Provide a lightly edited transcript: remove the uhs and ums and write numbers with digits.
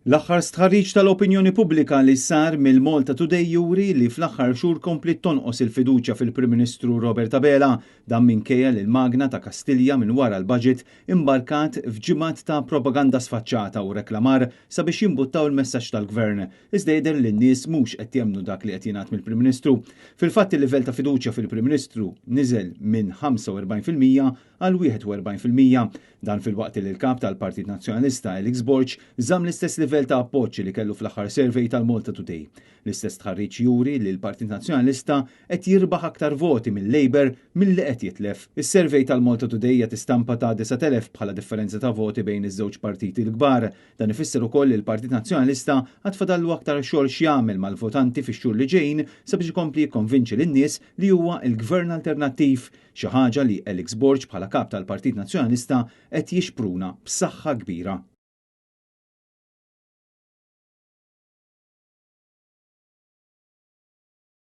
L-aħħar stħarriġ tal-opinjoni pubblika li sar mill-Malta Today juri li fl-aħħar xhur kompliet tonqos il-fiduċja fil-Prim Ministru Robert Abela, dan minkejja li l-magna ta' Kastilja minn wara l-budget imbarkat f'ġimgħat ta' propaganda sfaċċata u reklamar sabiex jimbuttaw il-messaġġ tal-Gvern. Iżda jidher li n-nies mhux qed jemmnu dak li qed jingħad mill-Prim Ministru. Fil-fatt, il-livell ta' fiduċja fil-Prim Ministru niżel minn 45% għal 41%. Dan filwaqt li l-kap tal-Partit Nazzjonalista Alex Borg żamm l-istess livell ta' appoġġ li kellu fl-aħħar survey tal-Malta Today. L-istess stħarriġ juri li l-Partit Nazzjonalista qed jirbaħ aktar voti mill-Labour milli qed jitlef. Is-survey tal-Malta Today jagħti stampa ta' 9,000 bħala differenza ta' voti bejn iż-żewġ partiti l-kbar. Dan ifisser ukoll li l-Partit Nazzjonalista għad fadallu aktar xogħol x'jagħmel mal-votanti fix-xhur li ġejjin sabiex ikompli jikkonvinċi lin-nies li huwa l-gvern alternattiv, xi ħaġa li Alex Borg bħala kap tal-Partit Nazzjonalista qed jixpruna b'saħħa kbira.